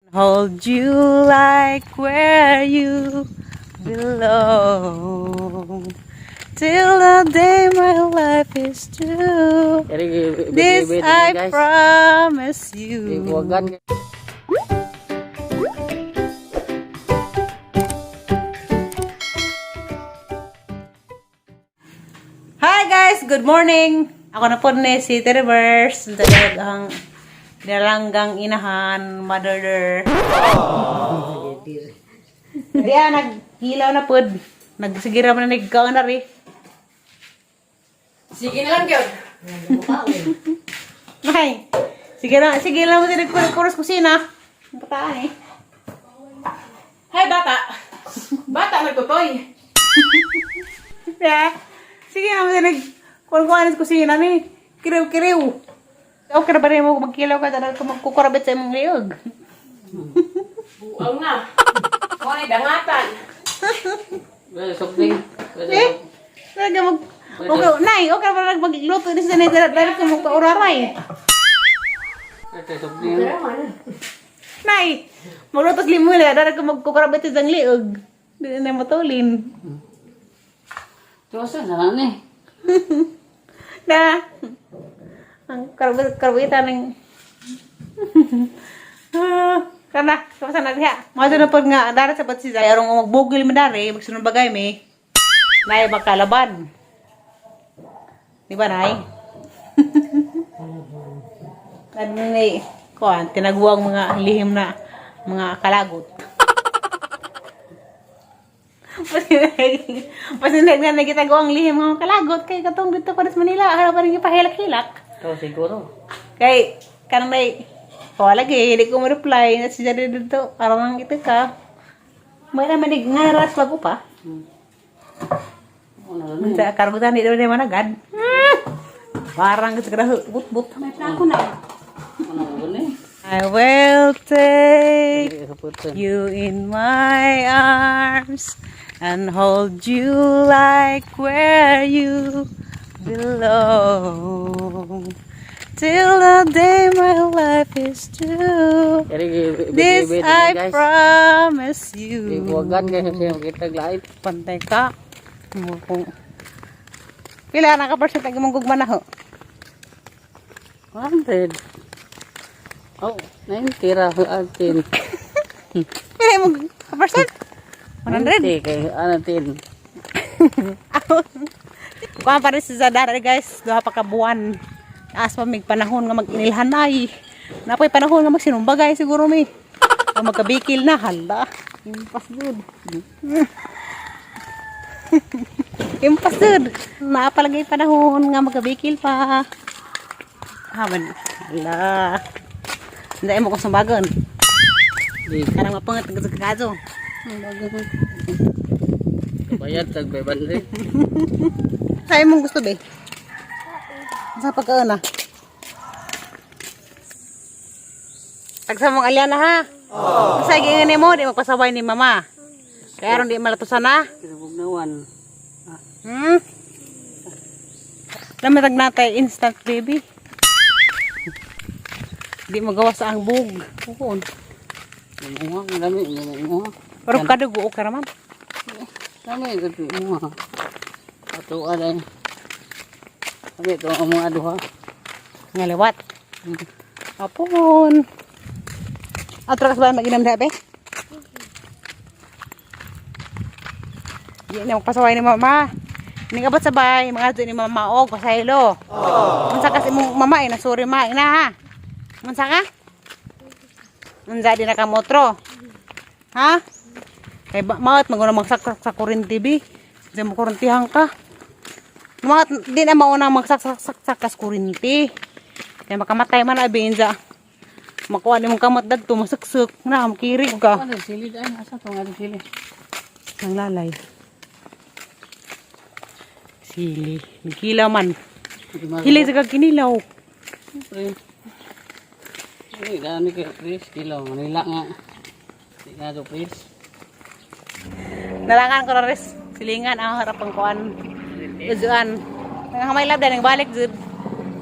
Hold you like where you belong. Till the day my life is through. This I promise you. Hi guys! Good morning! Ako na po ni si Terivers. Ang nalanggang inahan, mother. Di ah, naghilaw na pod. Nagsigira man na nagkaon na rin. Sige na lang, gyud. Nay, sige na, sige lang mo nagkuros kusina. Ang bataan eh. Hi, bata. Bata, nagtutoy. Yeah. Sige na mo nagkukuan sa kusina ni. Kiriw-kiriw. Okay na ba rin mo magkilaw ka dahil ka magkukurabit sa imong liog? Buang na. Kuha dangatan. Eh? Talaga mag... Okay, nay, okay ba nag magluto ni sa nay dahil ka magpauraray? Nay, magluto sa limo nila dahil ka magkukurabit sa imong liog. Di na matulin. Na. Ang karbitan ng... Ah, kana, kapasa na diha. Mga na pag nga, darat sa patsi, arong magbugil mo dari, magsunod bagay may. Nay, makalaban. Di ba, Nay? Ano ni, kuan, tinaguang mga lihim na mga kalagot. Pasinag na nagitago ang lihim mga kalagot kay katong dito pa sa Manila, harap pa rin ipahilak-hilak. Kay kanang may wala lagi hindi ko ma-reply na siya dito parang ito ka. May naman nga ras bago pa. Sa karbutan di naman agad. Parang sa graho but-but. May plako na. I will take you in my arms and hold you like where you belong. Till the day my life is through. This I promise you. Pantay ka. Mo kung pila na ka percent ang imong gugma na ho? 100. Oh, 90 ra atin. Pila imong ka percent? 100. 90 kay ano tin. Kuha pa rin si Zadara guys, duha pa ka buwan. Taas pa mig panahon nga mag-inilhanay. Napoy panahon nga magsinumbagay siguro mi. O magkabikil na hala. Impas gud. Impas gud. Naapalagay panahon nga magkabikil pa. Haman. Hala. Hindi mo ko sumbagon. Di Kanang mapangat ang kaso. bayad tag 500. Sa'yo mong gusto be? Sa pagkaon ah. Tagsa mong alyan na ha. Sa gingan mo, di magpasaway ni mama. Kaya aron di malatusan na. Kinabugnawan. Lamitag natay instant baby. Di magawa sa ang bug. Puhon. Imuha lami imuha. Pero kadugo ka raman. Lami gud imuha. Ato alay. Lami to ang mga duha. Nga liwat. Apon. Atro kas ba mag-inom diha be? Di na magpasaway ni mama. Ningabot sa bay, mga adto ni mama og pasaylo. Unsa kasi imong mama eh, nasuri ma ina ha. Unsa ka? Unsa di na ka motro? Ha? Kay ba maot maguna magsaksak sa kuryente bi. Di mo kuryentehan ka. Maot di na mauna magsaksak sa kuryente. Kaya makamatay man abi inza. Makuha ni mong kamot dagto masuksok na makirig ka. Ano sili dai asa to nga sili. Nang lalay. Sili. Nagkilaw man. Hili sa kinilaw. Pre. Ay, dani kay Chris kilo Manila nga. Di nga to Chris. Nalangan ko na res. Silingan ang harap ang kuan. Uzuan. Nang hamay lab dahil balik jud.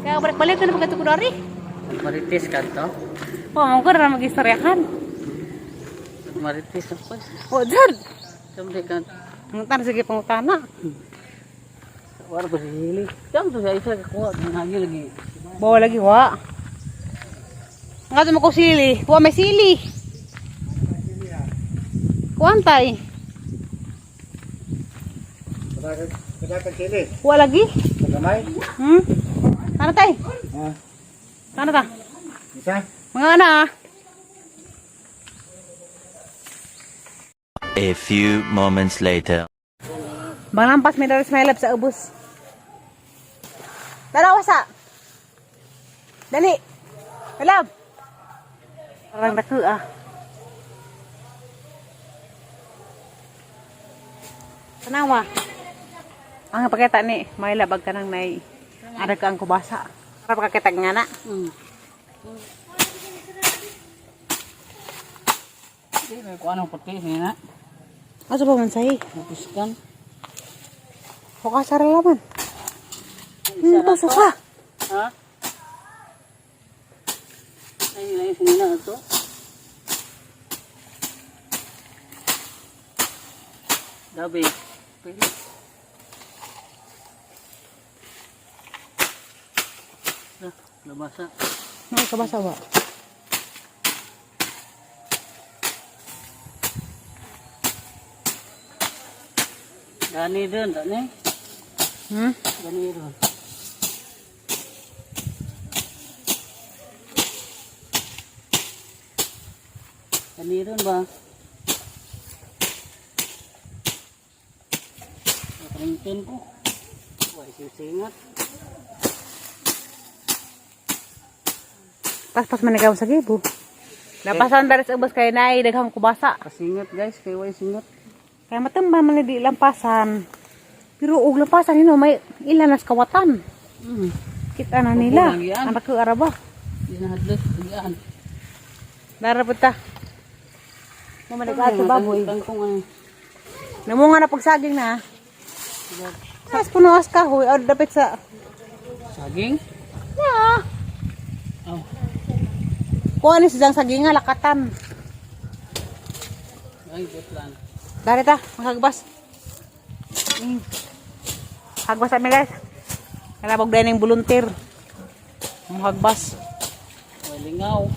Kaya balik-balik ko na pagkato ko dari. Marites ka to. Oh, mo ko na mag-istoryahan. Marites ako. Wa jud. Siyempre ka. Pangutan sige pangutana. Wala ba sili? Siyam to sa isa kakuha. Nagi lagi. Bawa lagi wa. Nga mo ko sili. Wa may sili. Kuantay. Kadakan sili. Wa lagi. Kagamay. Ano tay? Ha? Ano ta? Isa? Mga ana ah. A few moments later. Banglampas may daris may lab sa ubos. Tara wasa. Dali. Lab. Parang dako ah. Tanawa. Ang pakita ni, may labag ka nang nay. Ada ka ang kubasa. Para pakakita nga na. Hindi, may kuha ng puti. Hindi na. Asa ba man sahi? Napiskan. Hukas ra laman. To suka. Ha? Ay, nilay sinina ito. Gabi. Pwede. Ah, labasa. May kabasa ba? Gani doon, dani. Gani doon. Gani doon ba? Printin ko. Wah, sisingat. Paspas man ikaw sa gibo. Lapasan daris ubos kay nay daghang kubasa. Kasingat guys, kay way singat. Kaya matamba man di lampasan. Pero og lampasan hino may ilan nas kawatan. Kita na nila. Opo, yan. Ang dako araba. Di na hadlok, tagian. Dara pud ta. Mo man nag baboy. Kangkong ano. Namunga na pagsaging na. Mas puno as kahoy o dapit sa Saging? Ya. Oh, Kuha ni siyang saging nga lakatan. ay butlan. Dari ta, maghagbas. Hagbas kami guys. Kalabog din yung volunteer. Maghagbas. Way lingaw.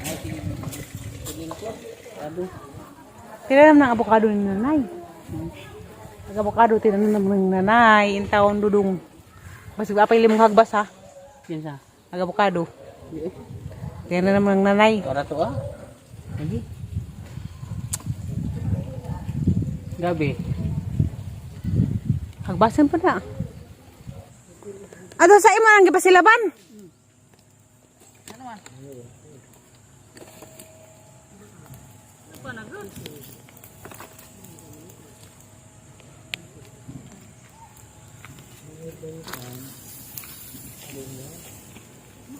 Ay, sige. Sige ko. Ado. Tinanim ng abokado ni nanay. Ang abokado tinanim ng nanay. Intawon dudong. Basig apay limong hagbas ha. Kinsa? Ang abokado. Di. Tinanim ng nanay. Tora to ah. Lagi. Gabi. Hagbasan pa na. Ato sa imo nang gipasilaban.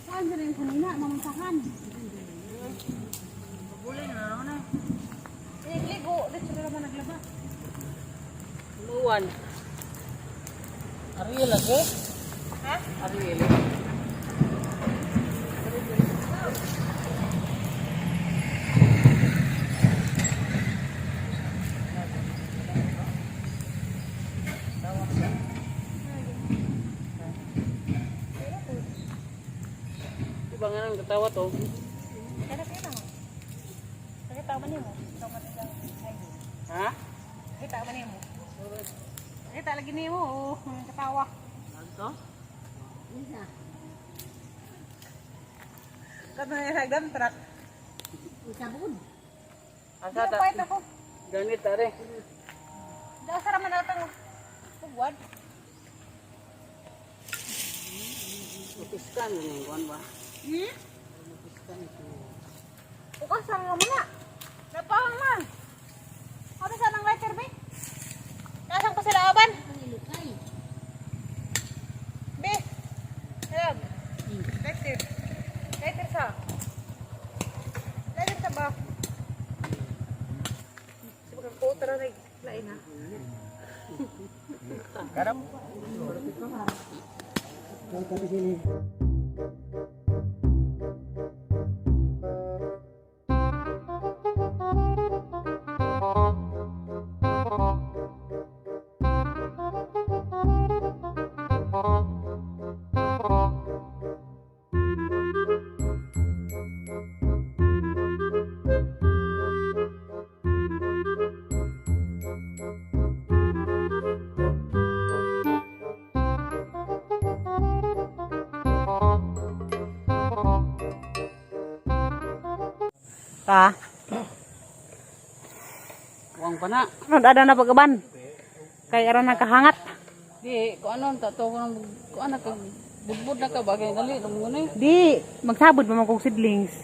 Saan rin kanina, mamansahan. Eh, ligo, dito na naman naglaba. Luwan. Ariel lagi. Ha? Ariel. Diba nga nang katawa to? Kaya kaya mo. Kita man nimo. Kita man nimo. Ha? Kita man nimo. Kita lagi nimo, oh, ang katawa. Ano to? Kato na nagdam truck. Asa ta? Pwede ako. Ganit are. Daw sa raman natang pugwad. Upiskan ni kuan ba? Upiskan ito. Ukas lang mo na. Napahang man. Ano sa nang lighter be? Nasaan pa sila aban? Be. Hello. Lighter. Lighter sa. Lighter sa ba? Sige ko tara na lain ha. Ta. Kuwang pa na. Ano ada na pagaban? Kay aron nakahangat. Di, kung ano, tato ko ng, kung ano, kag budbud na ka, bagay dali, naman eh. Di magsabod pa man kog seedlings.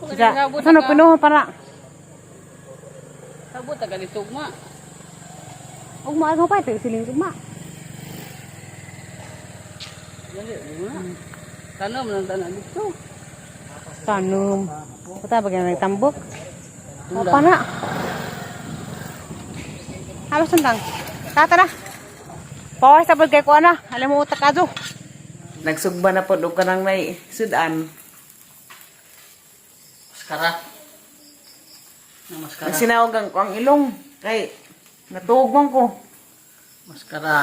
Sa, Sa ano pinuha pa na. Sabot, taga di tugma. Ug maagaw pa ito seedlings ugma. Dali, mo na. Tanom lang tanan dito. Tanom. Puta bagay nagtambok. O pa na. Halos sundang. Tata na. Pawas sa kay ko ana. Alam mo utak ajo. Nagsugba na pod og kanang nay sudan. Maskara. Na maskara. Nagsinaogang ko ang ilong kay natuog man ko. Maskara.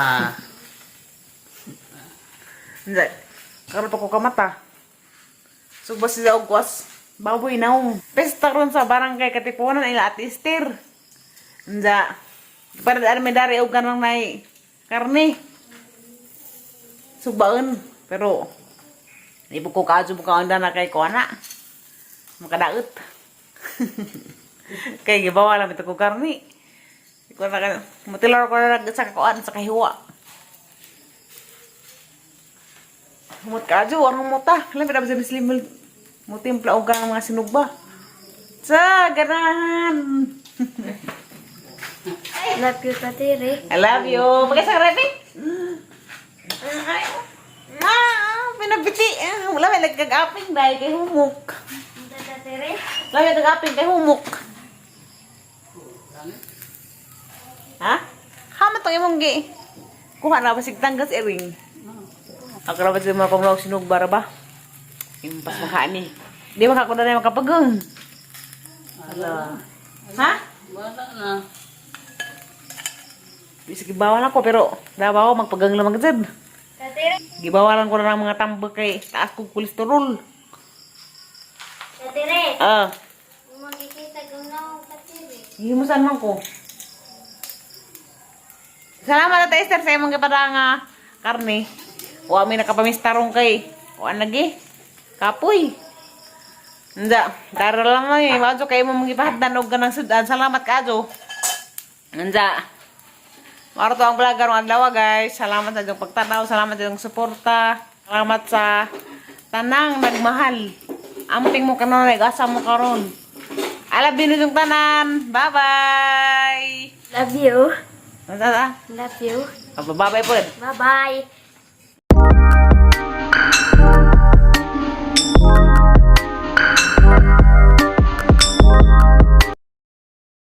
Hindi. Karon pa ko kamata. Sugba sila og kwas. Baboy naong. Pesta ron sa barangay Katipunan ila Ate Esther. Unja. Para daan may dari og kanang nay karne. Sugbaon pero di po ko kaadyo mo kaunda na kay kuana. Makadaot. Kay gibawa lang ito ko karne. Ko na ka mutilar ko na sa kakuan sa kahiwa. Humot ka adyo, ang humuta. Alam, pinabas sa muslim mo timpla og kang mga sinugba. Sa ganahan. Love you, Tatiri. I love you. Pagkasang ready? Ah, pinabiti. Ah, wala may nagkagaping dahil kay humok. Tatiri? Wala may nagkagaping kay humok. Ha? Hama tong imong gi. Kuha na ba sigtanggas iring? Ako ra ba sa mga pamulaw sinugba ra ba? Impas makaani. Di makakuda na makapagang. Ala. Ha? Wala na. Bisag gibawan ako pero dabaw magpagang lamang jud. Tatiri? Gibawalan ko na ng mga tambak kay taas kong kolesterol. Tatiri? Ah, Makikita ko na ako, Tatiri. himusan man ko. Salamat Ate Esther sa imong gipadanga karne. Wa mi nakapamistarong kay kuan lagi. Kapoy. Nda, tara lang mo eh. Maadyo kayo mo mangipahadlan og ganang sudan. Salamat kaadyo. Nda. Maro to ang vlog karong adlaw, guys. Salamat sa inyong pagtanaw, salamat sa inyong suporta. Salamat sa tanang nagmahal. Amping mo kanon, nag-asa mo karon. I love you yung tanan. Bye-bye. Love you. Ano ta? Love you. Bye-bye po. Bye-bye.